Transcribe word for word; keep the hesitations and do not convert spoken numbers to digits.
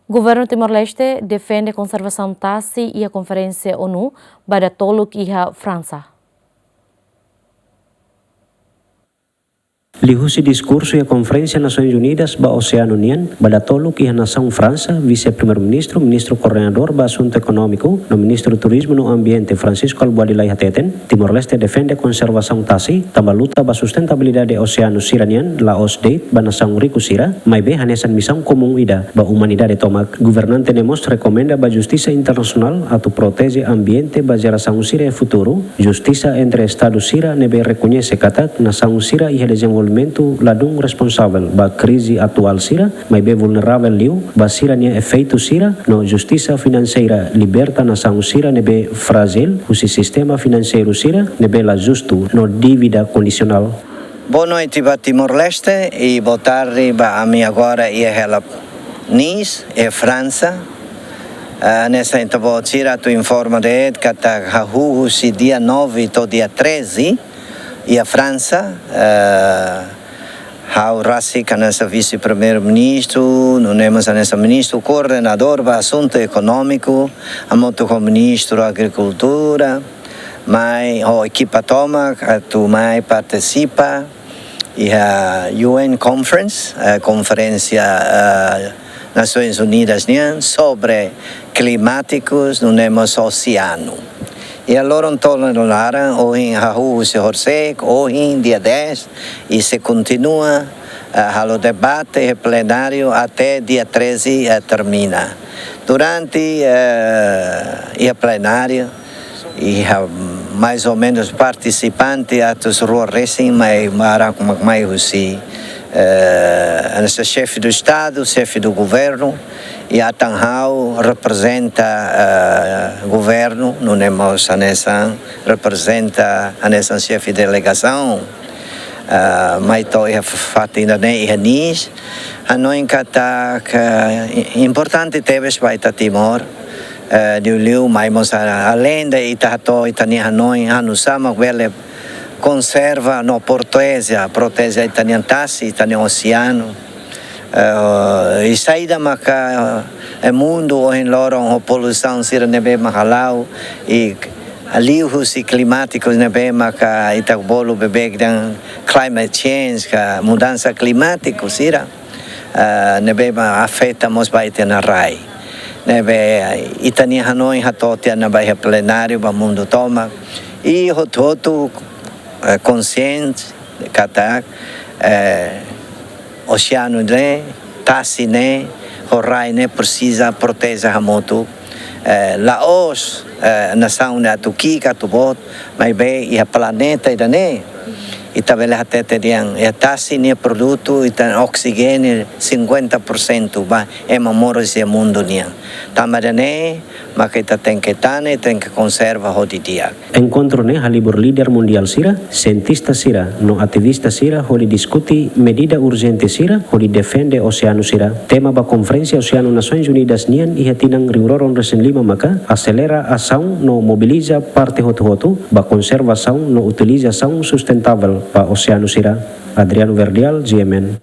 Governu Timor-Leste defende konservasaun tasi iha konferénsia ONU ba datoluk iha Fransa. Liuhusi diskursu iha Konferénsia Nasoins Unidas ba Oseanu nian ba datoluk iha nasaun Fransa, Vise-Primeiru-Ministru, Ministru Koordenadór ba Asuntu Ekonómiku, no Ministru Turizmu no Ambiente, Francisco Albuadilai hateten, Timor-Leste defende konservasaun tasi, tanba luta ba sustentabilidade oseanu sira-nian la'ós de'it ba nasaun riku sira, maibé hanesan misaun komún ida ba umanidade tomak. Governante ne'e mós rekomenda ba justisa internasionál atu proteje ambiente ba jerasaun sira iha futuru, justisa entre Estadu sira ne'ebé rekoñese katak nasaun sira iha dezenvolvimentu ladún responsavel ba krize atuál sira, maibé vulneravel liu ba sira-nia efeitu sira, no justisa finanseira liberta nasaun sira ne'ebé frájil husi sistema finanseiru sira ne'ebé la justu no dívida kondisionál. Boa noite ba Timor-Leste i boa tarde ba ami agora iha hela Nice, iha Fransa. Ah, hanesan ita-boot sira atu informa de'it katak hahú husi dia nove to'o dia treze, iha Fransa, eh, ha'u rasik hanesan Vise-Primeiru-Ministru, nune'e mós hanesan Ministru Koordenadór ba Asuntu Ekonómiku, hamutuk ho Ministru Agrikultura, mai ho ekipa tomak atu mai partisipa iha U N Conference, eh, Konferénsia, eh, Nasoins Unidas nian sobre klimátikus, nune'e mós oseanu. Iha loron tolu nia laran, ohin hahú husi horisehik, ohin dia dez, i sei kontinua, eh, halo debate iha plenáriu até dia treze, eh, termina. Durante, eh, iha plenáriu, iha mais ou menus partisipante atus rua resin, mai, mai, mai husi, eh, hanesan xefe do Estadu, xefe do Governu, i atan ha'u reprezenta, eh, Governu, nune'e mós hanesan reprezenta hanesan xefe delegasaun, eh, mai to'o iha fatin ida-ne'e iha Nice, hanoin katak, eh, importante tebes ba ita Timor, eh, liuliu mai mós a-, alende ita hato'o ita-nia hanoin, hanu sama bele konserva no proteje, proteje ita-nia tasi, ita-nia oseanu. Eh, i saida maka, eh, mundu ohin loron ho poluisaun sira ne'ebé mak hala'o, i liuhusi klimátiku ne'ebé maka ita bolu beibeik dehan climate change ka mudansa klimátiku sira, eh, ne'ebé mak afeta mós ba ita-nia rai. Ne'ebé ita-nia hanoin hato'o tiha ona ba iha plenáriu ba mundu tomak. I hotu-hotu, eh, konsiente katak, eh, oseanu ne'e, tasi ne'e, ho rai ne'e presiza proteje hamutuk. Eh, la'ós, eh, nasaun ne'e atu ki'ik atu boot, maibé iha planeta ida-ne'e, ita bele hatete dehan, iha tasi nia produtu, ita oksijéniu cinquenta por cento ba ema moris iha mundu nian. Tanba ida-ne'e, maka ita tenke tane, tenke konserva ho didi'ak. Enkontru ne'e halibur líder mundiál sira, sientista sira, no ativista sira hodi diskuti medida urjente sira hodi defende oseanu sira. Tema ba Konferénsia Oseanu Nasoins Unidas nian iha tinan rihun rua ruanulu resin lima maka aselera asaun no mobiliza parte hotu-hotu ba konservasaun no utilizasaun sustentavel ba oseanu sira. Adriano Verdial, G M N.